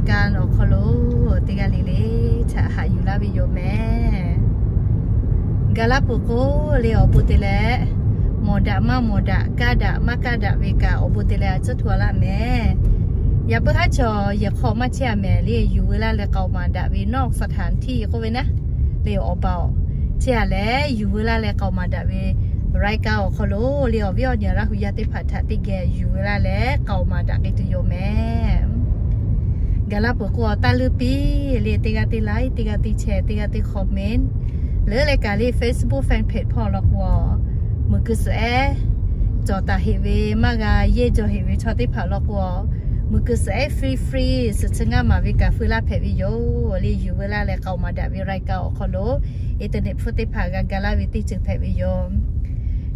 Ka awˬ hk'aw lo teˇ g'aˇ le le htaꞈ haꞈ yuˬ laˇ ve yoˬ mehˍ. Gaˬ laˇ peuˬ k'o le awˬ bon te leh, mawˬ daꞈ maˇ mawˬ daꞈ, kaˇ daꞈ maˇ kaˇ daꞈ ve kaꞈ awˬ bon te leh a cuˉ hto a laˇ mehˍ. Yaꞈ puiˉ haˉ chaw yehˬ hk'aw maˇ chehˇ a mehˍ le, yuˬ veu laˇ leh k'aoˍ maˍ daꞈ ve นอกสถานที่ k'oˆ ve naˉ le awˬ baˬ chehˇ a leh yuˬ veu laˇ leh k'aoˍ maˍ daꞈ ve รายการ awˬ hk'aw lo le awˬ viˉ awˬ nyi Laˇ hu yaˇ teˇ hpaˍ htaꞈ teˇ geh yuˬ veu laˇ leh k'aoˍ maˍ daꞈ k'ai tuˬ yoˬ mehˍ. Gaˬ laˇ peuˬ k'o taˇ leuˉ piˇ le teˇ g'aˇ teˇ like, teˇ g'aˇ teˇ share, teˇ g'aˇ teˇ comment leuˉ leh kaꞈ le Facebook fan page hpawˇ law k'o, muiˬ keu suhˍ ehˉ cawˬ taˍ heꞈ ve maˇ g'a yehˇ jaw heꞈ ve chaw teˇ hpaˍ law k'o, muiˬ keu suhˍ ehˉ free free suhˍ chi ngaˇ maˍ ve kaꞈ feu laˇ hpehꞈ ve yoˬ le. Yuˬ veu laˇ leh k'aoˍ maˍ daꞈ ve รายการ awˬ hk'aw lo internet hpfuhˇ teˇ hpaˍ g'a ga laˇ ve teˇ ceuˬ hpehꞈ ve yoˬ.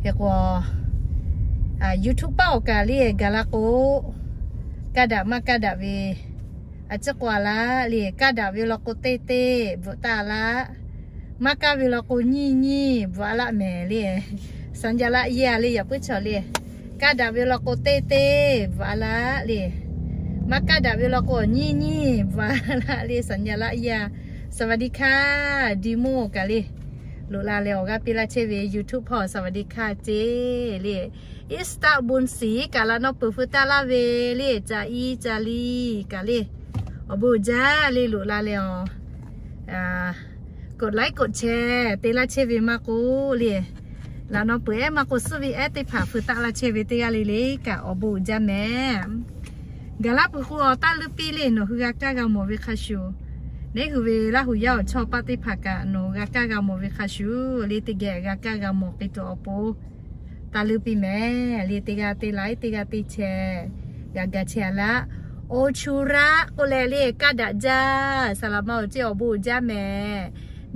Hk'e k'o YouTube paˆ awˬ kaꞈ le gaˬ la k'o, kaˇ daꞈ maˇ kaˇ daꞈ ve a ciˉ k'oˆ a laˇ le. Kaˇ daꞈ ve law k'o teˇ teˇ bvuhꞈ taˍ laˇ, maˇ kaˇ ve law k'o nyiˇ nyiˇ bvuhꞈ a laˇ mehˍ le. สัญลักษณ์ yehˇ a le yaꞈ puiˉ chaw le. Kaˇ daꞈ ve law k'o teˇ teˇ bvuhꞈ a laˇ le. Maˇ kaˇ daꞈ ve law k'o nyiˇ nyiˇ bvuhꞈ a laˇ le สัญลักษณ์ yehˇ a. สวัสดีค่ะ ดีโม่ kaꞈ le loꞈ la leh awˬ g'aˇ piˇ laˇ chehˇ ve YouTube hpawˇ สวัสดีค่ะ ceˇ le. อิสตาบุญศรี kaꞈ laꞈ naw peuˬ feu taˆ laˇ ve le, ca i ca li kaꞈ le awˬ bon uiˍ jaˇ le loꞈ la leh awˬ กดไลค์ กดแชร์ te laˇ chehˇ ve maˇ k'oˆ le, laꞈ naw peuˬ ehˉ maˇ k'oˆ suhˉ ve ehˉ teˇ hpaˍ feu taˆ laˇ chehˇ ve teˇ g'aˇ le le kaꞈ awˬ bon uiˍ jaˇ mehˍ. Gaˬ laˇ peuˬ k'o taˇ leuˉ piˇ le nawˬ hui g'a kaˇ g'a mawˬ ve hk'a shuˍ, neˉ hui ve Laˇ hu yaˇ awˬ chawˇ paˆ teˇ hpaˍ kaꞈ nawˬ g'a kaˇ g'a mawˬ ve hk'a shuˍ le teˇ geh g'a kaˇ g'a mawˬ k'ai tuˬ awˬ pon taˇ leuˉ piˇ mehˍ le. Teˇ g'aˇ teˇ like, teˇ g'aˇ teˇ share g'a ga chehˇ a laˇ. Awˬ chu raˆ k'oˆ leh le kaˇ daꞈ jaˇ, saˍ laˍ ma awˬ ceˇ awˬ bon uiˍ jaˇ mehˍ.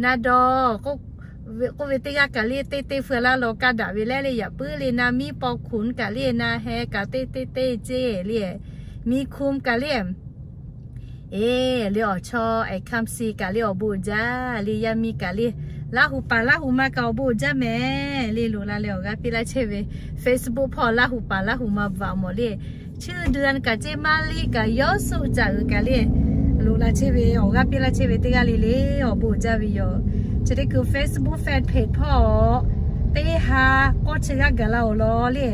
Na dawˬ k'oˆ ve teˇ g'aˇ kaꞈ le teˇ teˇ feu laˇ law kaˇ daꞈ ve leh le yaꞈ puiˉ le na miˉ paw hkunˍ kaꞈ le na heh kaꞈ teˇ teˇ teˇ ceˇ le, miˬ hkunˍ kaꞈ le eˬ le awˬ chawˇ ehˍ คำศรี kaꞈ le awˬ bon uiˍ jaˇ le yaˇ miˇ kaꞈ le Laˇ hu paˍ Laˇ hu ma kaꞈ awˬ bon uiˍ jaˇ mehˍ le loꞈ la leh awˬ g'aˇ piˇ laˇ chehˇ ve Facebook hpawˇ Laˇ hu paˍ Laˇ hu ma bvuhꞈ a mawˬ le. Chi dun kaꞈ ceˇ maˇ liˇ kaꞈ yawˇ suˆ caꞈ uiˍ kaꞈ le loꞈ la chehˇ ve awˬ g'aˇ piˇ laˇ chehˇ ve teˇ g'aˇ le le awˬ bon uiˍ jaˇ ve yoˬ. Chi teˇ hkui Facebook fan page hpawˇ teˇ ha k'awˇ chi g'aˇ gaˬ la awˬ lawn le.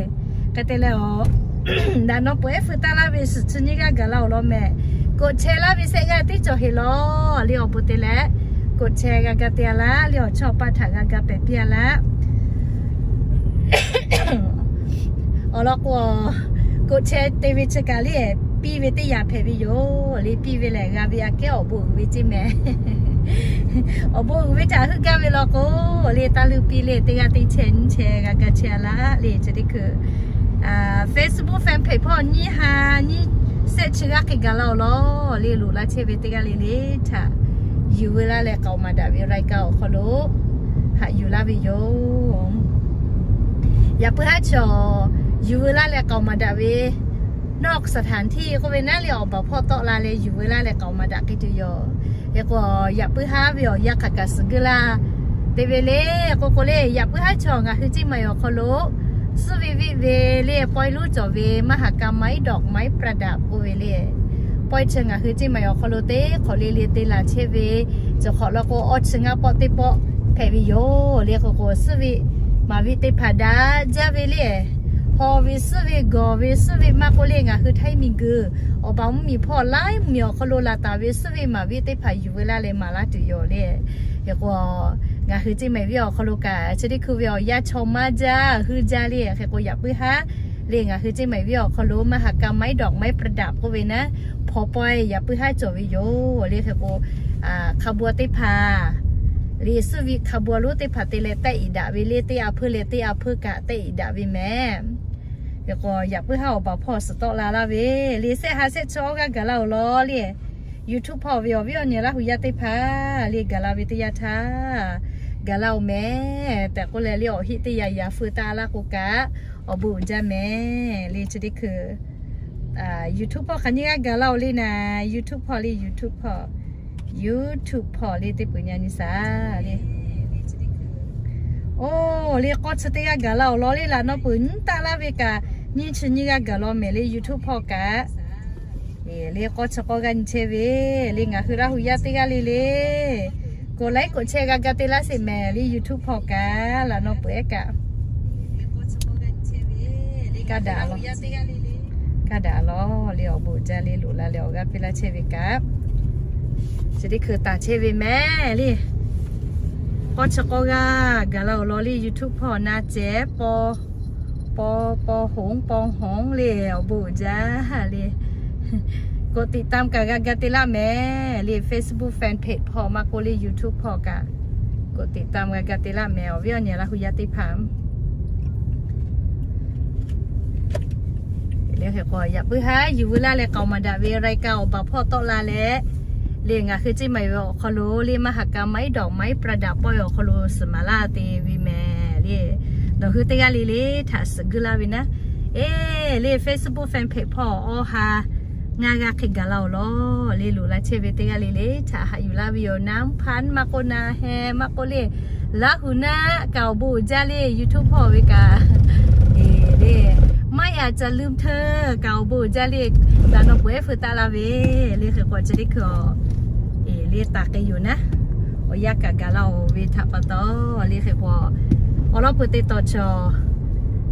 Hk'e te leh awˬ laꞈ naw peuˬ ehˉ feu taˆ laˇ ve suhˍ chi nyiˇ g'aˇ gaˬ la awˬ lawn mehˍ. กดแชร์ laˇ ve sehˆ g'aˇ teˇ cawˬ heˍ law le awˬ bon te leh กดแชร์ g'a ga te a laˇ le awˬ chawˇ awˬ paˆ htaꞈ g'a ga pehˍ piˇ a laˇ. Awˬ lawn k'o, กดแชร์ te ve chi kaꞈ le piˇ ve teˇ yanˇ hpehꞈ ve yoˬ le. Piˇ ve lehˬ g'a ve aꞈ kehˉ awˬ bon uiˍ ve ceˇ mehˍ. Awˬ bon uiˍ ve htaꞈ heuˆ gaˇ ve law k'o le taˇ leuˉ piˇ le teˇ g'aˇ teˇ chehˇ nyiˇ chehˇ g'a ga chehˇ a laˇ le. Chi teˇ hkui Facebook fan page hpawˇ nyiˇ ha nyiˇ sehˆ chi g'aˇ hk'e gaˬ la awˬ lawn le loꞈ la chehˇ ve teˇ g'aˇ le le htaꞈ yuˬ veu laˇ leh k'aoˍ maˍ daꞈ ve รายการ awˬ hk'aw lo haꞈ yuˬ laˇ ve yoˬ. Yaꞈ puiˉ haˉ chaw yuˬ veu laˇ leh k'aoˍ maˍ daꞈ ve นอกสถานที่ k'oˆ ve naˉ le awˬ baˬ hpawˇ tawˆ la leh yuˬ veu laˇ leh k'aoˍ maˍ daꞈ k'ai tuˬ yoˬ. Hk'e k'o yaꞈ puiˉ haˉ ve awˬ yanˇ hk'aˬ kaꞈ suhˍ geuˆ laˇ te ve le. K'o k'o le yaꞈ puiˉ haˉ chaw ngaˬ hui Ceˇ maiˍ awˬ hk'aw lo suhˉ ve viˆ ve le pawehˇ lonˉ cawˬ ve มหกรรมไม้ดอกไม้ประดับ k'oˆ ve le. Pawehˇ chi ngaˬ hui Ceˇ maiˍ awˬ hk'aw lo teˇ hk'awꞈ le le te laˬ chehˇ ve, cawˬ hk'awꞈ law k'o awˇ chi ngaˇ pawˆ teˇ pawˆ hpehꞈ ve yoˬ le. K'o k'o suhˉ ve maˍ ve teˇ hpaˍ daꞈ jaˇ ve le. Hawˬ ve suhˉ ve, gawˬ ve suhˉ ve maˇ k'oˆ le, ngaˬ hui Htaiˇ miˬguiˬ awˬ baˬ mvuhˇ miˬ hpawˇ laiˉ miˬ awˬ hk'aw lo laˬ taˍ ve suhˉ ve maˍ ve teˇ hpaˍ yuˬ veu laˇ leh maˍ laˇ tuˬ yoˬ le. Hk'e k'o ngaˬ hui Ceˇ maiˍ venˇ awˬ hk'aw lo kaꞈ chi teˇ hkui ve awˬ yanˇ chaw maˇ jaˇ, heuˆ jaˇ le. Hk'e k'o yaꞈ puiˉ haˉ le ngaˬ hui Ceˇ maiˍ venˇ awˬ hk'aw lo มหกรรมไม้ดอกไม้ประดับ k'oˆ ve naˉ, hpaw pawehˇ yaꞈ puiˉ haˉ cawˬ ve yoˬ le. Hk'e k'o hk'a bvuhꞈ teˇ hpaˍ le, suhˉ ve hk'a bvuhꞈ lonˉ teˇ hpaˍ te leh tehˆ iˍ daꞈ ve le, teˇ a hpeuˇ leh teˇ a hpeuˇ kaꞈ tehˆ iˍ daꞈ ve mehˍ. Hk'e k'o yaꞈ puiˉ haˉ awˬ baˬ hpawˇ suhˍ tawˆ la laˇ ve le, sehˆ ha sehˆ chi awˇ g'aˇ gaˬ la awˬ lawn le. YouTube hpawˇ ve awˬ viˉ awˬ nyi Laˇ hu yaˇ teˇ hpaˍ le gaˬ la ve teˇ yanˇ htaˇ gaˬ la oˬ mehˍ tehꞈ k'oˆ leh le awˬ heˆ teˇ yanˇ yaꞈ feu taˍ laˇ k'o kaꞈ awˬ bon uiˍ jaˇ mehˍ le. Chi teˇ hkui YouTube hpawˇ hk'aˬ nyiˇ g'aˇ gaˬ la oˬ le naˍ, YouTube hpawˇ le, YouTube hpawˇ, YouTube hpawˇ le teˇ peuˬ nyi nyi shaˍ le. Oˬ le k'awˇ chi teˇ g'aˇ gaˬ la awˬ lawn le, laꞈ naw peuˬ nyiˇ taˆ laˇ ve kaꞈ nyiˇ chi nyiˇ g'aˇ gaˬ la mehˍ le YouTube hpawˇ kaꞈ. Le k'awˇ chi k'awˇ g'aˇ nyi chehˇ ve le, ngaˬ hui Laˇ hu yaˇ teˇ g'aˇ le le, กดไลค์ กดแชร์ g'a ga te laˇ sheˍ mehˍ le, YouTube hpawˇ kaꞈ laꞈ naw peuˬ ehˉ kaꞈ kaˇ daꞈ lawˬ. Kaˇ daꞈ lawˬ le, awˬ bon jaˇ le, loꞈ la leh awˬ g'aˇ piˇ laˇ chehˇ ve kaꞈ, chi teˇ hkui taˍ chehˇ ve mehˍ le. K'awˇ chi k'awˇ g'aˇ gaˬ la awˬ lawn le, YouTube hpawˇ na cehˬ paw paw paw hoˉ paw hoˉ le, awˬ bon jaˇ le. กดติดตาม kaꞈ g'a ga te laˇ mehˍ le, Facebook fanpage hpawˇ maˇ k'oˆ le, YouTube hpawˇ kaꞈ กดติดตาม g'a ga te laˇ mehˍ, awˬ viˉ awˬ nyi Laˇ hu yaˇ teˇ hpaˍ. Le hk'e k'o, yaꞈ puiˉ haˉ yuˬ veu laˇ leh k'aoˍ maˍ daꞈ ve รายการ awˬ baˬ hpawˇ tawˆ la leh, le ngaˬ hui Ceˇ maiˍ ve awˬ hk'aw lo le มหกรรมไม้ดอกไม้ประดับ pawehˇ awˬ hk'aw lo suhˍ maˍ laˇ te ve mehˍ le. Nawˬ hui teˇ g'aˇ le le htaꞈ suhˍ guˇ laˇ ve naˉ, eˬ le Facebook fanpage hpawˇ awˬ ha ngaˇ g'aˇ hk'e gaˬ la awˬ lawn le, loꞈ la chehˇ ve teˇ g'aˇ le le htaꞈ haꞈ yuˬ laˇ ve yoˬ. Naˉ hpaˇ maˇ k'oˆ, naˉ heh maˇ k'oˆ le, Laˇ hu naˉ kaꞈ awˬ bon jaˇ le, YouTube hpawˇ ve kaꞈ, eˬ le, ไม่อาจจะลืมเธอ kaꞈ awˬ bon jaˇ le, laꞈ naw peuˬ ehˉ feu taˆ laˇ ve le. Hk'e k'o chi teˇ hkui a, eˬ le, taˍ k'ai yoˬ naˉ, awˬ yanˇ kaꞈ gaˬ la oˬ ve htaꞈ pa taw le. Hk'e k'o, awˬ lawn peuˬ te tawˍ chaw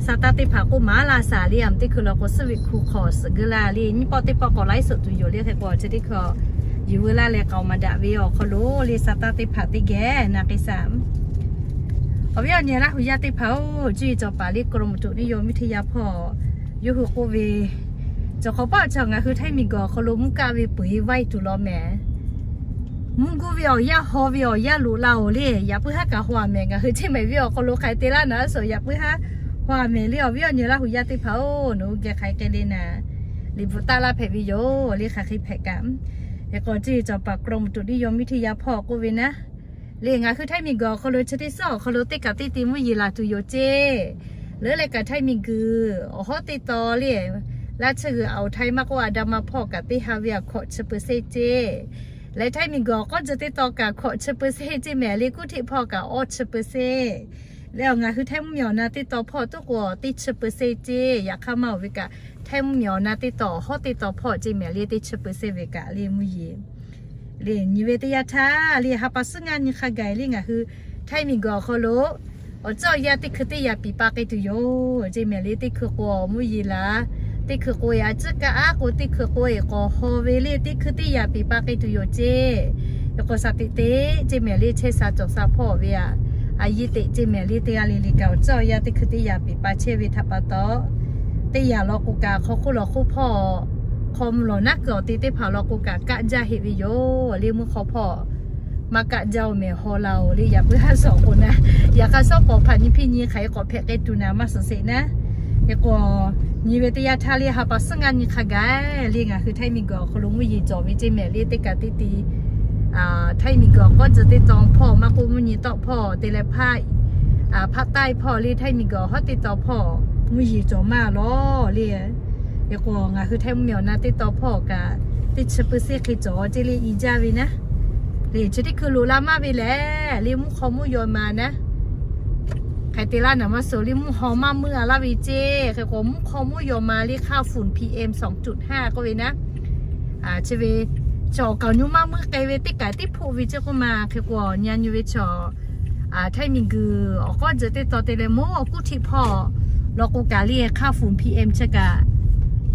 sa taˇ teˇ hpaˍ k'oˆ maˍ laˇ shaˍ le, a meh teˇ hkui law k'o suhˉ ve hku hk'aw suhˍ guˇ laˇ le, nyiˇ pawˆ teˇ pawˆ k'awꞈ ไลฟ์สด tuˬ yoˬ le. Hk'e k'o chi teˇ hkui a, yuˬ veu laˇ leh k'aoˍ maˍ daꞈ ve awˬ hk'aw lo le sa taˇ teˇ hpaˍ teˇ geh na k'ai shaˍ. Awˬ viˉ awˬ nyi Laˇ hu yaˇ teˇ hpaˍ-oˬ, cuˇ yiˍ cawˬ paˍ le กรมอุตุนิยมวิทยา hpawˇ yawˇ hui k'oˆ ve, cawˬ hk'awꞈ paˆ chaw ngaˬ hui Htaiˇ miˬguiˬ awˬ hk'aw lo mvuhˇ kaˆ ve peu-eˬ vaˇ tuˬ law mehˍ. Mvuhˇ guˇ ve awˬ yanˇ, haw ve awˬ yanˇ loꞈ la oˬ le, yaꞈ puiˉ haˉ kaꞈ haw a mehˍ. Ngaˬ hui Ceˇ maiˍ ve awˬ hk'aw lo hk'ai te laˇ naˉ suhˍ, yaꞈ puiˉ haˉ haw a mehˍ le. Awˬ viˉ awˬ nyi Laˇ hu yaˇ teˇ hpaˍ-oˬ, nawˬ hui geh hk'ai k'ai le naˉ, liꞈ bvuhꞈ taˆ laˇ hpehꞈ ve yoˬ le. Hk'aˬ hk'e hpehꞈ kaꞈ, hk'e k'o cuˇ yiˍ cawˬ paˍ กรมอุตุนิยมวิทยา hpawˇ k'oˆ ve naˉ, le ngaˬ hui Htaiˇ miˬguiˬ awˬ hk'aw lo chi teˇ suhˉ awˬ hk'aw lo teˇ kaꞈ teˇ ti mvuhˇ yeˬ laˬ tuˬ yoˬ ceˇ. Leuˉ leh kaꞈ Htaiˇ miˬguiˬ awˬ hawˉ teˇ taw le, laˇ chi g'uiˬ อ่าวไทย maˇ k'oˆ อันดามัน hpawˇ kaꞈ teˇ ha ve a hkawꞈ chi เปอร์เซ็นต์ ceˇ. Leh Htaiˇ miˬguiˬ awˬ k'awˇ jeh teˇ taw kaꞈ hkawꞈ chi เปอร์เซ็นต์ ceˇ mehˍ le, kuˇ hteꞈ hpawˇ kaꞈ awˇ chi เปอร์เซ็นต์. Leh awˬ ngaˬ hui Htaiˇ mvuhˇ miˬ awˬ na teˇ taw hpawˇ tuˉ k'o teˇ chi เปอร์เซ็นต์ ceˇ. Yaꞈ hk'aˇ maˇ oˬ ve kaꞈ, Htaiˇ mvuhˇ miˬ awˬ na teˇ taw, awˬ hawˉ teˇ taw hpawˇ ceˇ mehˍ le, teˇ chi เปอร์เซ็นต์ ve kaꞈ le mvuhˇ yeˬ le nyi ve teˇ yanˇ htaˇ le, ha pa suhˉ ngaˇ nyi hk'a gaˬ le ngaˬ hui Htaiˇ miˬguiˬ awˬ hk'aw lo awˬ cawˇ yaˇ teˇ hkui teˇ yaꞈ piˍ pa k'ai tuˬ yoˬ ceˇ mehˍ le. Teˇ hkui k'o mvuhˇ yeˬ laˬ, teˇ hkui k'o e a ciˉ kaˆ aˉ k'o, teˇ hkui k'o e k'awꞈ haw ve le, teˇ hkui teˇ yaꞈ piˍ pa k'ai tuˬ yoˬ ceˇ. Hk'e k'o shaˍ tiꞈ te ceˇ mehˍ le, chehˇ sha cawˬ sha hpawˇ ve a, a yiˇ teꞈ ceˇ mehˍ le. Teˇ g'aˇ le le kaꞈ awˬ cawˇ yaˇ teˇ hkui teˇ yaꞈ piˍ pa chehˇ ve htaꞈ pa taw, teˇ yaꞈ law k'o kaꞈ hk'aw hk'oˆ lawˬ hk'oˆ hpawˇ hk'aw mvuh lawˬ naˉ kuiˬ awˬ te teˇ hpaˍ law k'o kaꞈ kaˆ jaˇ heˆ ve yoˬ le. Mvuhˇ hk'aw hpawˇ maˇ kaˆ jaˇ oˬ mehˍ haw la oˬ le, yaꞈ puiˉ haˉ suhˍ k'o naˉ, yaꞈ hk'aˇ suhˉ pawˍ hpaˍ nyi hpiˇ nyi hk'aˬ hk'e k'awꞈ hpehꞈ k'ai tuˬ naˍ maˇ suhˍ sheˍ naˉ. Hk'e k'o nyi ve teˇ yanˇ htaˇ le ha pa suhˉ ngaˇ nyi hk'a gaˬ le ngaˬ hui Htaiˇ miˬguiˬ awˬ hk'aw lo mvuhˇ yeˬ cawˬ ve ceˇ mehˍ le. Teˇ kaꞈ teˇ ti Htaiˇ miˬguiˬ awˬ k'awˇ jeh teˇ taw hpawˇ maˇ k'oˆ, mvuhˇ nyi tawˆ hpawˇ te leh hpaˇ, hpaˇ taiˇ hpawˇ le Htaiˇ miˬguiˬ awˬ hawˉ teˇ taw hpawˇ mvuhˇ yeˬ cawˬ maˇ lawˬ le. Hk'e k'o ngaˬ hui Htaiˇ mvuhˇ miˬ awˬ na teˇ taw hpawˇ kaꞈ teˇ chi เปอร์เซ็นต์ hk'e cawˬ ceˇ le, i jaˇ ve naˉ. Le chi teˇ hkui loꞈ la maˇ ve lehˬ le mvuhˇ hk'aw mvuhˇ yaw ma naˉ, hk'aˬ hk'e te laˇ naˍ maˇ suhˍ le, mvuhˇ haw maˇ meuˇ a laˇ ve ceˇ. Hk'e k'o mvuhˇ hk'aw mvuhˇ yaw ma le ค่าฝุ่น PM สองจุดห้า k'oˆ ve naˉ. Chi ve cawˬ kaoˬ nyu maˇ meuˇ k'ai ve teˇ kaꞈ teˇ hpoˆ ve ceˇ k'oˆ ma. Hk'e k'o nyi a nyi ve cawˬ Htaiˇ miˬguiˬ awˬ k'awˇ jeh teˇ taw te leh mvuhˇ awˬ kuˇ hteꞈ hpawˇ law k'o kaꞈ le ค่าฝุ่น PM chi kaꞈ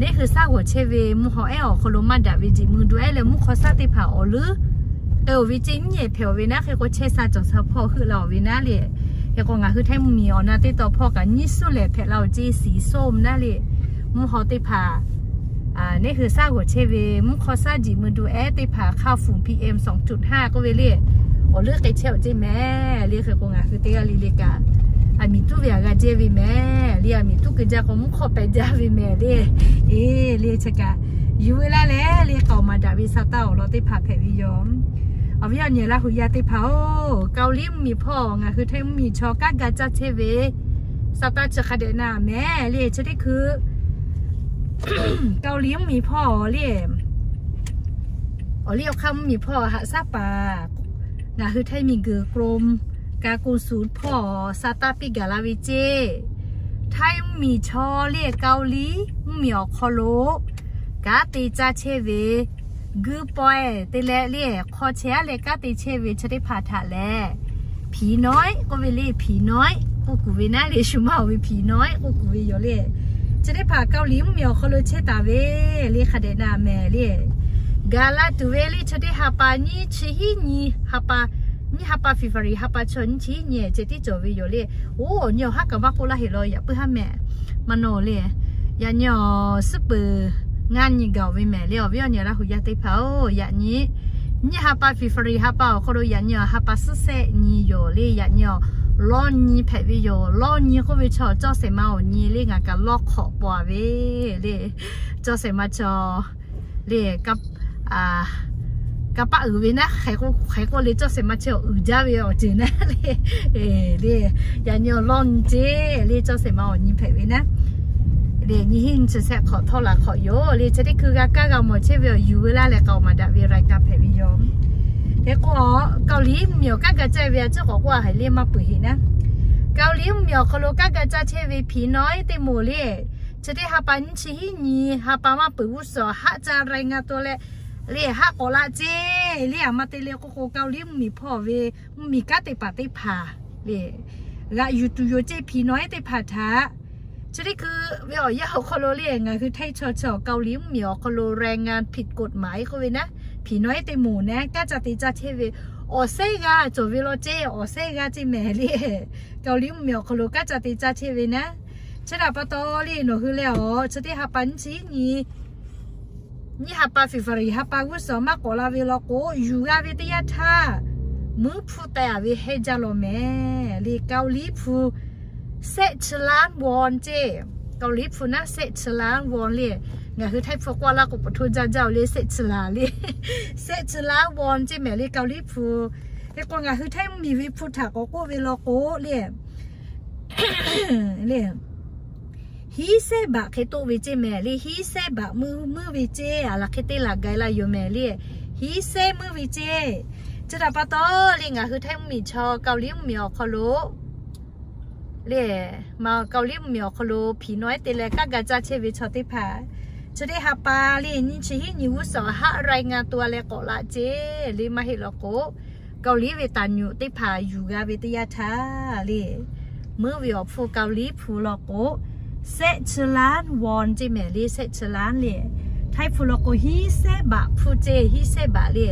neˉ hui shaˉ g'awˬ chehˇ ve mvuhˇ haw ehˉ awˬ hk'aw lo maˇ daꞈ ve jeꞈ mui du ehˉ leh mvuhˇ hk'aw shaˉ teˇ hpaˍ awˬ leuˉ k'ai oˬ ve ceˇ nyiˉ ehˍ hpehꞈ oˬ ve naˉ. Hk'e k'o chehˇ sha cawˬ sha hpawˇ heuˆ la oˬ ve naˉ le. Hk'e k'o ngaˬ hui Htaiˇ mvuhˇ miˬ awˬ na teˇ taw hpawˇ kaꞈ nyiˇ suhˉ lehˬ hpehꞈ la oˬ ceˇ, สีส้ม naˉ le. Mvuhˇ haw teˇ hpaˍ neˉ hui shaˉ g'awˬ chehˇ ve mvuhˇ hk'aw shaˉ jeꞈ mui du ehˉ teˇ hpaˍ ค่าฝุ่น PM สองจุดห้า k'oˆ ve le awˬ leuˉ k'ai chehˇ oˬ ceˇ mehˍ le. Hk'e k'o ngaˬ hui teˇ g'aˇ le le kaꞈ a miˍ tuˉ ve a g'a jehˇ ve mehˍ le. A miˍ tuˉ keu jaˇ k'o mvuhˇ hk'aw pehꞈ jaˇ ve mehˍ le. E le chi kaꞈ yuˬ veu laˇ leh le k'aoˍ maˍ daꞈ ve sa taˇ awˬ lawn teˇ hpaˍ hpehꞈ ve yoˬ. Awˬ viˉ awˬ nyi Laˇ hu yaˇ teˇ hpaˍ-oˬ, Kaoˍliˇ mvuhˇ miˬ hpawˇ ngaˬ hui Htaiˇ mvuhˇ miˬ chaw kanˉ ga caˇ chehˇ ve sa taˇ chi hk'a dehꞈ naˍ mehˍ le. Chi teˇ hkui Kaoˍliˇ mvuhˇ miˬ hpawˇ le awˬ liˇ awˬ hk'aˇ mvuhˇ miˬ hpawˇ haꞈ shaˉ paˍ ngaˬ hui Htaiˇ miˬguiˬ กรมการกงสุล hpawˇ sa taˇ piˇ gaˬ la ve ceˇ. Htaiˇ mvuhˇ miˬ chaw le Kaoˍliˇ mvuhˇ miˬ awˬ hk'aw lo kanˉ te caˇ chehˇ ve, guiˇ pawehˇ te leh le hk'aw chehˇ-a leh kanˉ te chehˇ ve chi teˇ hpaˍ htaꞈ lehˬ, ผีน้อย k'oˆ ve le, ผีน้อย k'oˆ kuˬ ve naˉ le, shu maˇ-oˬ ve ผีน้อย k'oˆ kuˬ ve yoˬ le. Chi teˇ hpaˍ Kaoˍliˍ mvuhˇmiˬ awˬ hk'aw lo chehˇ taˍ ve le, hk'a dehꞈ na mehˍ le. Gaˬ la tuˬ ve le, chi teˇ ha pa nyiˇ chi hiˉ nyi, ha pa, nyiˇ ha pa February ha pa chaw nyiˇ chi hiˉ nyi ceh tiˉ cawˬ ve yoˬ le. Oˇ, awˬ nyi awˬ haˉ kaꞈ maˇ k'oˆ laˇ heˆ law, yaꞈ puiˉ haˉ mehˍ maˇ nawˬ le. Yaꞈ nyi awˬ suhˉ peuˬ ngaˇ nyi gaˬ-oˬ ve mehˍ le, awˬ viˉ awˬ nyi Laˇ huˍ yaˇ teˇ hpaˍ-oˬ. Yaꞈ nyi nyiˇ ha pa February ha pa awˬ hk'aw lo yaꞈ nyi awˬ ha pa suhˉ sehˆ nyi yoˬ le. Yaꞈ nyi awˬ lawˇ nyi hpehꞈ ve yoˬ. Lawˇ nyi k'oˆ ve chaw cawˇ shehˍ ma awˬ nyi le, ngaˬ kaꞈ lawˇ hk'awꞈ paw-a ve le. Cawˇ shehˍ ma chaw le, kanˇ paˆ uiˍ ve naˉ, hk'e k'oˆ le, cawˇ shehˍ ma chaw uiˍ jaˇ ve awˬ ceuˬ naˉ le. Le, yaꞈ nyi awˬ lawˇ nyi ceˇ le, cawˇ shehˍ ma awˬ nyi hpehꞈ ve naˉ le, nyiˇ hiˉ nyi chi shehˆ hk'awꞈ htawˇ la hk'awꞈ yoˬ le. Chi teˇ hkui g'a kaˇ g'a mawˬ chehˇ ve awˬ yuˬ veu laˇ leh k'aoˍ maˍ daꞈ ve รายการ hpehꞈ ve yoˬ. Hk'e k'o, Kaoˍliˍ mvuhˇmiˬ awˬ kanˉ ga caˇ ve a ciˉ k'awꞈ k'oˆ a haiˬ le maˇ peuˬ heˆ naˉ. Kaoˍliˍ mvuhˇmiˬ awˬ hk'aw lo kanˉ ga caˇ chehˇ ve ผีน้อย teˇ moˍ le, chi teˇ ha pa nyiˇ chi hiˉ nyi ha pa maˇ peuˬ g'uˇ suhˍ haˆ ca รายงานตัว leh le haˆ k'awꞈ la ceˇ le. Aˬ ma te le k'oˆ k'o, Kaoˍliˍ mvuhˇmiˬ hpawˇ ve mvuhˇmiˬ kanˉ te paˍ teˇ hpaˍ le g'aꞈ yuˬ tuˬ yoˬ ceˇ ผีน้อย teˇ hpaˍ htaꞈ. Chi teˇ hkui ve awˬ yanˇ awˬ hk'aw lo le, ngaˬ hui htaiˇ chaw chaw Kaoˍliˍ mvuhˇmiˬ awˬ hk'aw lo แรงงานผิดกฎหมาย k'oˆ ve naˉ, ผีน้อย teˇ moˍ naˉ kanˉ ca te caˇ chehˇ ve awˬ sehˉ g'aˇ cawˬ ve law ceˇ, awˬ sehˉ g'aˇ ceˇ mehˍ le. Kaoˍliˍ mvuhˇmiˬ awˬ hk'aw lo kanˉ ca te caˇ chehˇ ve naˉ. Chi htaꞈ pa taw le, nawˬ hui leh awˬ chi teˇ ha pa nyiˇ chi hiˉ nyi, nyiˇ ha pa February ha pa g'uˇ suhˍ maˇ k'awꞈ la ve law k'o, yuˬ g'a ve teˇ yanˇ htaˇ, muiˉ hpu teh-a ve hehnˇ jaˇ law mehˍ le. Kaoˍliˍ hpu sehˆ chi ล้านวอน ceˇ. Kaoˍliˍ hpu naˉ sehˆ chi ล้านวอน le. Ngaˬ hui htaiˇ hpu k'oˆ laˇ k'o, ประเทศไทย jaˇ-oˬ le, sehˆ chi ล้าน le. Sehˆ chi ล้านวอน ceˇ mehˍ le, Kaoˍliˍ hpu. Hk'e k'o, ngaˬ hui htaiˇ mvuhˇmiˬ ve hpu htaꞈ k'awꞈ k'oˆ ve law k'o le, le, hiˉ sehˉ baꞈ hk'e toˆ ve ceˇ mehˍ le. Hiˉ sehˉ baꞈ muˇ muˇ ve ceˇ. Aˬ laˬ hk'e te laˬ gai la yoˬ mehˍ le. Hiˉ sehˉ muˇ ve ceˇ. Chi htaꞈ pa taw le, ngaˬ hui htaiˇ mvuhˇmiˬ chaw Kaoˍliˍ mvuhˇmiˬ awˬ hk'aw lo le, ma Kaoˍliˍ mvuhˇmiˬ awˬ hk'aw lo ผีน้อย te leh kanˉ ga caˇ chehˇ ve chaw teˇ hpaˍ, chi teˇ ha pa le nyiˇ chi hiˉ nyi g'uˇ suhˍ haˆ รายงานตัว leh k'awꞈ la ceˇ le. Maˇ heˆ law k'o, Kaoˍliˍ ve taˍ nyuꞈ teˇ hpaˍ yuˬ g'a ve teˇ yanˇ htaˇ le, muiˉ ve awˬ hpu Kaoˍliˍ hpu law k'o, sehˆ chi ล้านวอน ceˇ mehˍ le, sehˆ chi ล้าน le. Htaiˇ hpu law k'o, hiˉ sehˉ baꞈ hpu ceˇ, hiˉ sehˉ baꞈ le.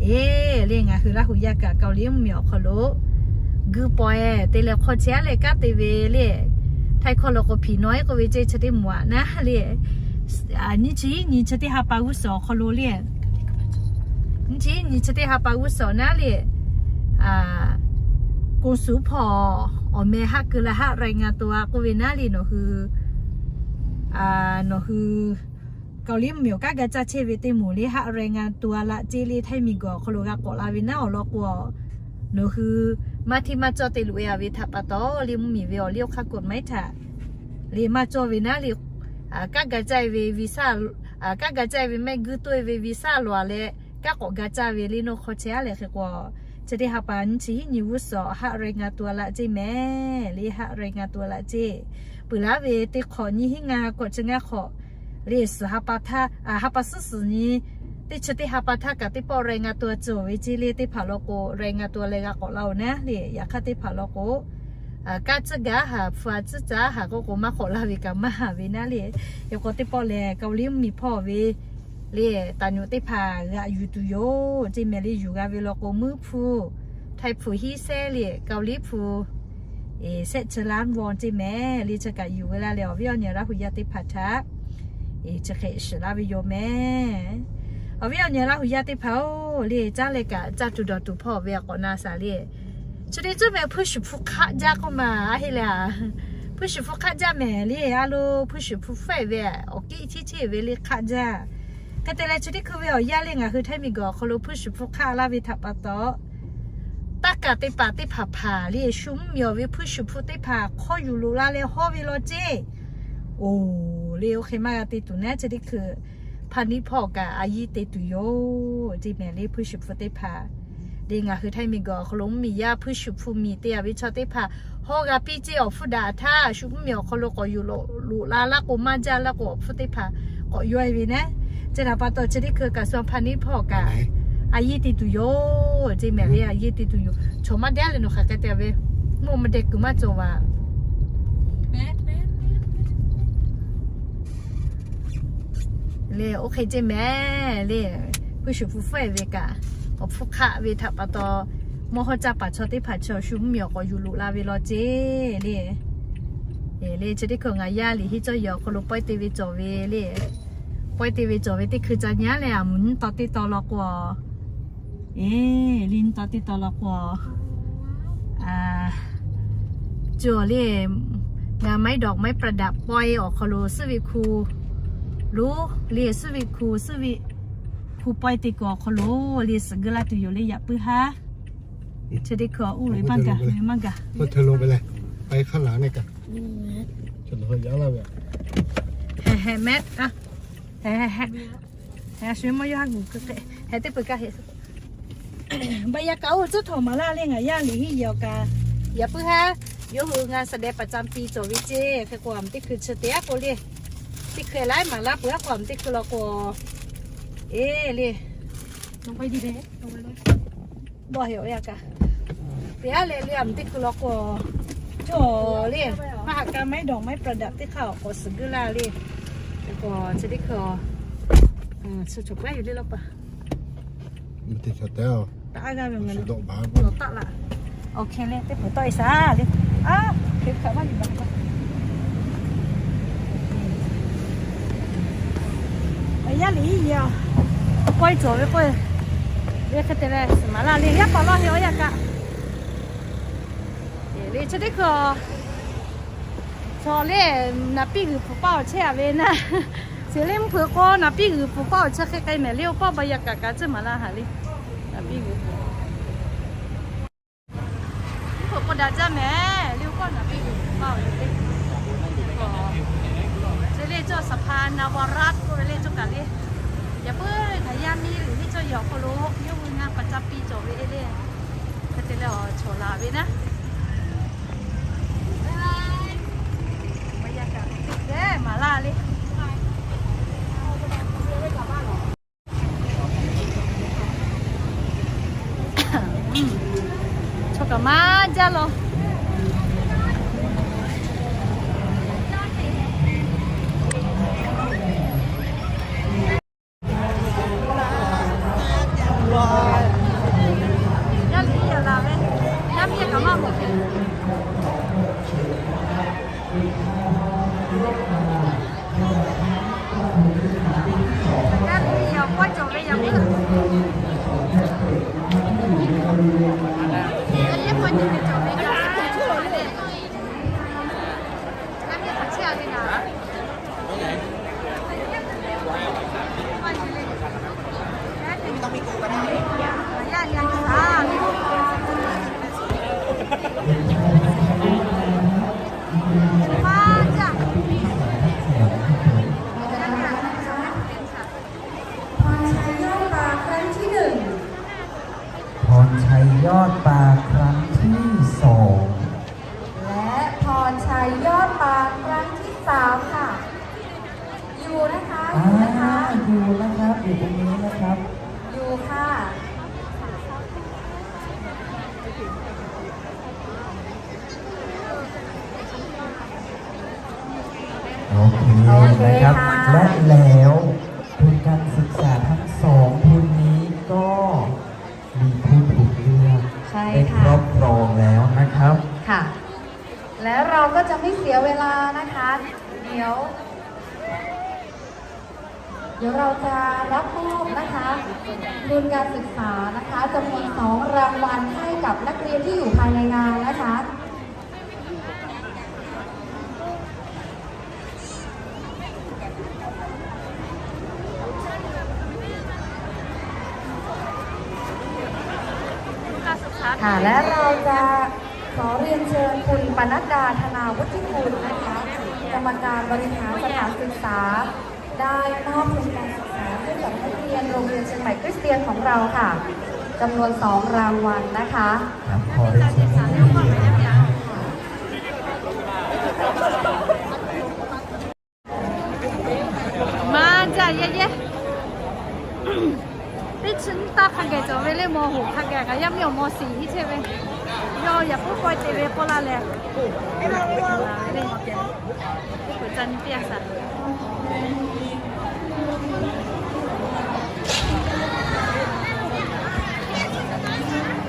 Eˬ, le ngaˬ hui Laˇ huˍ yaˇ kaꞈ Kaoˍliˍ mvuhˇmiˬ awˬ hk'aw lo guiˇ pawehˇ te leh hk'aw chehˇ-a leh kanˉ te ve le. Htaiˇ hkawˇ law k'o, ผีน้อย k'oˆ ve ceˇ, chi teˇ moˍ aꞈ naˉ le. Nyiˇ chi hiˉ nyi chi teˇ ha pa g'uˇ suhˍ awˬ hk'aw lo le, nyiˇ chi hiˉ nyi chi teˇ ha pa g'uˇ suhˍ naˉ le, กงสุล hpawˇ awˬ meh haˆ keu la haˆ รายงานตัว k'oˆ ve naˉ le. Nawˬ hui, nawˬ hui Kaoˍliˍ mvuhˇmiˬ awˬ kanˉ ga caˇ chehˇ ve teˇ moˍ le haˆ รายงานตัว laꞈ ceˇ le. Htaiˇ miˬguiˬ awˬ hk'aw lo g'a k'awꞈ la ve naˉ awˬ lawn k'o, nawˬ hui maˇ hteˇ maˇ cawˇ te loꞈ-e-a ve htaꞈ pa taw le, mvuhˇmiˬ ve awˬ liˇ awˬ hk'aˇ กฎหมาย htaꞈ le maˇ cawˇ ve naˉ le. Kanˉ ga caˇ ve viˬ saˇ, kanˉ ga caˇ ve mehˆ guiˇ toˆ-e ve viˬ saˇ lawˬ-a leh kanˉ k'awꞈ ga caˇ ve le. Nawˬ hk'aw chehˇ-a leh hk'e k'o, chi teˇ ha pa nyiˇ chi hiˉ nyi g'uˇ suhˍ haˆ รายงานตัว laꞈ ceˇ mehˍ le, haˆ รายงานตัว laꞈ ceˇ. Peuˬ laˇ ve teˇ hk'awꞈ nyiˇ hiˉ ngaˇ k'awꞈ chi ngaˇ hk'awꞈ le, suhˍ ha pa htaˇ, ha pa suhˉ suhˍ nyi teˇ chi teˇ ha pa htaˇ kaꞈ teˇ pawˆ รายงานตัว cawˬ ve ceˇ le. Teˇ hpaˍ law k'o รายงานตัว leh g'a k'awꞈ la-oˬ naˉ le. Yaꞈ hk'aˇ teˇ hpaˍ law k'o, kanˉ tcuhˉ gaˇ haˍ, hpu a tcuhˉ caˉ haˍ k'oˆ k'o, maˇ k'awꞈ laˇ ve kaꞈ maˇ haˍ ve naˉ le. Yaꞈ k'o teˇ pawˆ lehˬ, Kaoˍliˍ mvuhˇmiˬ hpawˇ ve le, taˍ nyuꞈ teˇ hpaˍ g'aꞈ yuˬ tuˬ yoˬ ceˇ mehˍ le. Yuˬ g'a ve law k'o, muiˉ hpu, Htaiˇ hpu hiˉ sehˉ le, Kaoˍliˍ hpu sehˆ chi ล้านวอน ceˇ mehˍ le. Chi kaꞈ yuˬ ve laˇ leh awˬ viˉ awˬ nyi Laˇ huˍ yaˇ teˇ hpaˍ htaꞈ eˬ chi hk'e shiˍ laˇ ve yoˬ mehˍ. Awˬ viˉ awˬ nyi Laˇ huˍ yaˇ teˇ hpaˍ-oˬ, le caˇ leh kaꞈ caˇ tuˬ dawˬ tuˬ hpawˇ ve a k'awꞈ na shaˍ le. Chi teˇ ceuˬ mehˍ พฤษภ hk'aˆ jaˇ k'oˆ ma a heˆ le a. พฤษภ hk'aˆ jaˇ mehˍ le. A lo พฤษภ faiˇ ve awˬ kiˆ chiˇ cheˇ ve le hk'aˆ jaˇ. Hk'e te leh chi teˇ hkui ve awˬ yanˇ le ngaˬ hui Htaiˇ miˬguiˬ awˬ hk'aw lo พฤษภ hk'aˆ laˇ ve htaꞈ pa taw, taˇ kaˍ teˇ hpaˍ teˇ hpaˍ hpaˍ le shu mvuhˇmiˬ awˬ ve พฤษภ teˇ hpaˍ hk'aw yuˬ loꞈ la leh hawˇ ve law ceˇ. Oˬ, le oˇ hk'e maˇ g'a te tuˬ naˉ, chi teˇ hkui พาณิชย์ hpawˇ kaꞈ a yiˇ te tuˬ yoˬ ceˇ mehˍ le. พฤษภ teˇ hpaˍ le ngaˬ hui Htaiˇ miˬguiˬ awˬ hk'aw lo mvuhˇmiˬ yaˇ พฤษภ miˬ te-a ve chaw teˇ hpaˍ hawˇ g'a piˇ ceˇ. Awˬ hpfuhˇ daꞈ htaˇ shu mvuhˇmiˬ awˬ hk'aw lo k'awꞈ yuˬ loꞈ la laˇ k'o maˇ jaˇ laˇ k'o, awˬ hpfuhˇ teˇ hpaˍ k'awꞈ yawˇ e ve naˉ. Chi htaꞈ pa taw chi teˇ hkui kaꞈ suh hpa neˉ hpawˇ kaꞈ a yeˇ te tuˬ yoˬ. Ceˇ mehˍ ve a yeˇ te tuˬ yoˬ. Chaw maˇ dehˉ leh nawˬ hk'aˬ hk'e te ve, mvuhˇ mvuhˇ deh kuiˬ maˇ cawˬ vaˬ le. Oˇ hk'e ceˇ mehˍ le. Hpu shuˍ hpu hpfuhˇ e ve kaꞈ, awˬ hpfuhˇ hk'aˆ ve htaꞈ pa taw, mawˇ hawˉ caˇ paˍ chaw teˇ hpaˍ chaw shu mvuhˇ miˬ awˬ k'awꞈ yuˬ loꞈ la ve law ceˇ le. Le chi teˇ hkui ngaˬ yaˇ liꞈ henˇ cawˇ yehˬ awˬ hk'aw lo pawehˇ te ve cawˬ ve le. Pawehˇ te ve cawˬ ve teˇ hkui ca nyi leh a mvuhˇ nyi taw teˇ taw law k'o, e, le nyi taw teˇ taw law k'o, cawˬ le, ngaˬ ไม้ดอกไม้ประดับ pawehˇ awˬ hk'aw lo suhˉ ve hku lo, le suhˉ ve hku, suhˉ ve hku pawehˇ te kuiˬ awˬ hk'aw lo le suhˍ geu laˇ tuˬ yoˬ le yaꞈ puiˉ haˉ. Chi teˇ hkui uˉ lo maˇ gaˬ, maˇ gaˬ. Heh heh mehˍ, heh heh heh, a shu maˇ yawˇ haˉ g'uˬ keu hk'e, heh teˇ peu kaˇ heh. Baˬ yaꞈ kaꞈ oˇ tcuhˉ htawnˍ maˍ laˇ le ngaˬ yaˇ liꞈ henˇ yehˬ awˬ kaꞈ, yaꞈ puiˉ haˉ, yawˇ hui ngaˬ แสดงประจำปี cawˬ ve ceˇ. Hk'e k'o a mvuhˇ teˇ hkui chi te aˉ k'o le, teˇ hkui laiˉ maˍ laˇ peuˬ aˉ k'o a mvuhˇ teˇ hkui law k'o, e le, dawˇ heꞈ awˬ yaˇ kaꞈ, te aˉ leh le a mvuhˇ teˇ hkui law k'o, cawˬ le, มหกรรมไม้ดอกไม้ประดับ teˇ hk'aˇ awˬ k'awꞈ suhˍ geu laˇ le. Hk'e k'o chi teˇ hkui, suh cawˬ paˉ yoˬ le law pa. Taˇ g'aˇ ve ngaˬ nawˬ taˆ laˇ. Awˬ hk'e le teˇ peuˬ tawˆ e shaˍ le. A, hk'e hk'aˬ maˇ yuˬ baˬ. Yaˇ liꞈ henˇ yehˬ, pawehˇ cawˬ ve k'o, le hk'e te leh suhˍ maˍ laˇ le yaˇ pa lawˇ heˆ awˬ yaˇ kaꞈ. Le chi teˇ hkui, chaw le, naˍ piˇ g'uiˬ pfuhˍ paˇ awˬ chehˇ a ve naˉ. Chi le mvuhˇ hpeuꞈ k'o naˍ piˇ g'uiˬ pfuhˍ paˇ awˬ chehˇ hk'e k'ai mehˍ le, oˇ paˆ baˬ yaꞈ kaꞈ kaꞈ tcuhˉ maˍ laˇ haˍ le. Naˍ piˇ g'uiˬ pfuhˍ, mvuhˇ hpeuꞈ k'o daꞈ jaˇ mehˍ le, oˇ paˆ naˍ piˇ g'uiˬ pfuhˍ paˇ awˬ chehˇ le. Chi le cawˬ สะพานนวรัตน์ k'oˆ ve le cawˬ kaꞈ le. Yaꞈ puiˉ ngaˬ yaˇ miˇ liꞈ henˇ cawˇ yehˬ awˬ hk'aw lo yawˇ hui ngaˬ ประจำปี cawˬ ve le. Hk'e te leh awˬ chawˬ laˬ ve naˉ. Maˇ yaˇ kaꞈ teˇ hkeh maˍ laˇ le. Chaw kaꞈ maˇ jaˇ law. Yaˇ liꞈ henˇ yehˬ laˬ ve, yaˇ miˇ kaꞈ maˇ mawˬ hk'e. Yaˇ liꞈ henˇ yehˬ pawehˇ cawˬ ve yaꞈ puiˉ. Yaˇ liꞈ henˇ pawehˇ cawˬ ve cawˬ ve, yaˇ miˇ hk'aˬ chehˇ a ve naˍ. พรชัยยอดปลาครั้งที่หนึ่ง พรชัยยอดปลาครั้งที่สอง และพรชัยยอดปลาครั้งที่สามค่ะ อยู่นะคะ อยู่นะคะ อ่า อยู่นะครับ อยู่ตรงนี้นะครับ อยู่ค่ะ โอเค โอเค นะครับ ค่ะ และแล้วทุนการศึกษาทั้งสองทุนนี้ก็มีผู้ถูกเลือก ใช่ค่ะ ได้ครอบครองแล้วนะครับ ค่ะ และเราก็จะไม่เสียเวลานะคะ เดี๋ยว เดี๋ยวเราจะรับมอบนะคะ ทุนการศึกษานะคะ จำนวนสองรางวัลให้กับนักเรียนที่อยู่ภายในงานนะคะ ค่ะ และเราจะขอเรียนเชิญคุณปนัดดา ธนาวุฒิคุณนะคะ กรรมการบริหารสถานศึกษา ได้มอบทุนการศึกษาให้กับนักเรียนโรงเรียนเชียงใหม่คริสเตียนของเราค่ะ จำนวนสองรางวัลนะคะ ครับ ขอเรียนเชิญนักเรียน ค่ะ Maˇ Taˇ hk'a geh cawˬ ve le, mawˬ hoꞈ hk'a geh kaꞈ yaˇ miˇ awˬ mawˬ shiˍ iˉ chehˇ ve, yawˇ yaꞈ puiˉ pawehˇ te ve k'oˆ laˇ leh, teˇ hpaˍ ca nyi teˇ yanˇ shaˍ.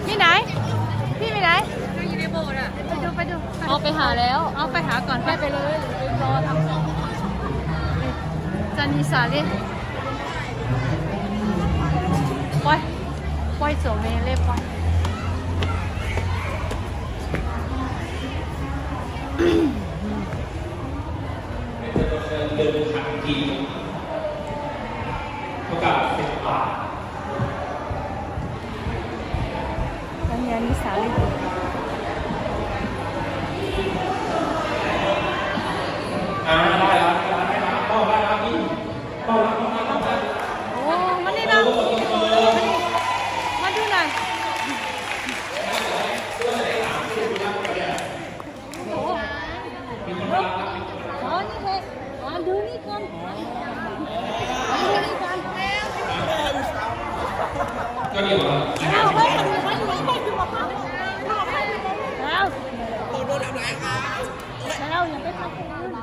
ไปไหน พี่ไปไหน ไปดู ไปดู เอาไปหาแล้ว เอาไปหาก่อน ไป ไปเลย ไปรอทำ จะมีสาลี่ ไป ไปส่งเมย์เลย ไป เดินทางที ประกาศเป็นป่า ตอนนี้นิสาลี อ่า ได้แล้ว ได้แล้ว ได้แล้ว ได้แล้ว พี่ ได้แล้ว ได้แล้ว ได้แล้ว โอ้ มานี่นะ มาดูหน่อย โอ้โห อ๋อ นี่เลย อ๋อ ดูนี่ก่อน ดูนี่ก่อน ก็เดี๋ยว เอาไว้ก่อน ไว้ก่อน ไว้ก่อน แล้ว แล้วอย่าไปทำคนอื่น ไหน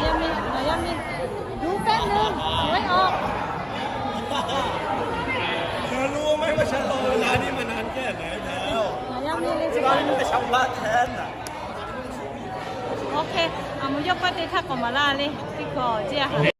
ยังมี ไหนยังมี ดูแป๊บนึง หวยออก เธอรู้ไหมว่าฉันรอเวลานี้มานานแค่ไหนแล้ว ไหนยังมีเลย ที่บ้านไม่ได้ชำระแค้นน่ะ โอเค เอามา yawˇ hk'aˇ teˇ htaˇ k'awꞈ maˍ laˇ le, teˇ hkawꞈ ceˇ a ha.